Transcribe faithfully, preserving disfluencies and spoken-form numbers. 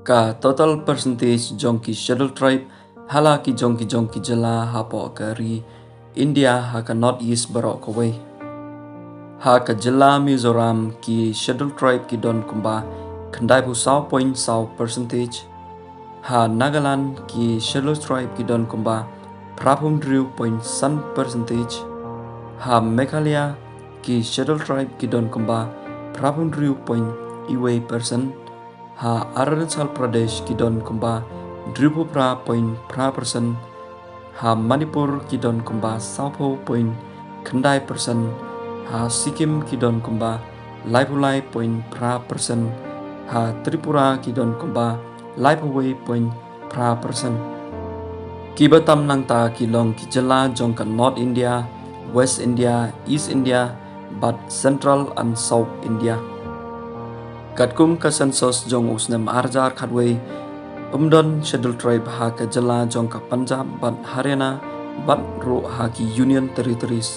Ka total percentage jong ki Scheduled Tribe ha la ki jong ki jong ki jylla hapoh ka ri India ha ka North East baroh kawei. Ha ka jylla Mizoram ki Scheduled Tribe ki don kumba khyndai phew saw point saw percentage. Ha Nagaland ki Scheduled Tribe ki don kumba phra phew hynriew point san percentage. Ha Meghalaya ki Scheduled Tribe ki don kumba phra phew hynriew point wei percent. Ha Arunachal Pradesh ki don kumba hynriew phew phra point phra percent. Ha Manipur ki don kumba saw phew point khyndai percent. Ha Sikkim ki don kumba lai phew lai point phra percent. Ha Tripura ki don kumba lai phew wei point phra percent. Kiba tam nangta ki long ki jylla jong ka North India, West India, East India, bad Central and South India. Katkum ka census jong u snem ar hajar khatwei, ym don Scheduled Tribe ha ka jylla jong ka Punjab bad Haryana bad ruh ha ki Union Territories.